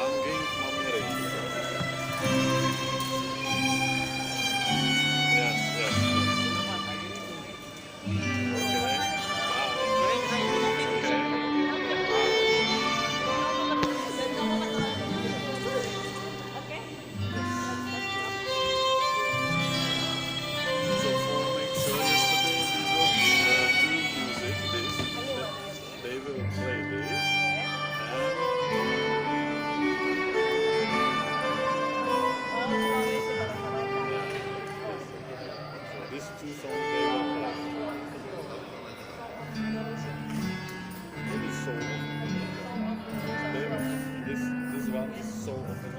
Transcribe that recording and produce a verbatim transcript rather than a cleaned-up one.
Anging mamiri. Yes, yes, yes. Okay. Bye. Okay. Bye. So for make sure yesterday we will, uh, do music, this, they will play this, and, yeah, yes, yes. So these two songs they will play. This is so often. They, this, this one is so often.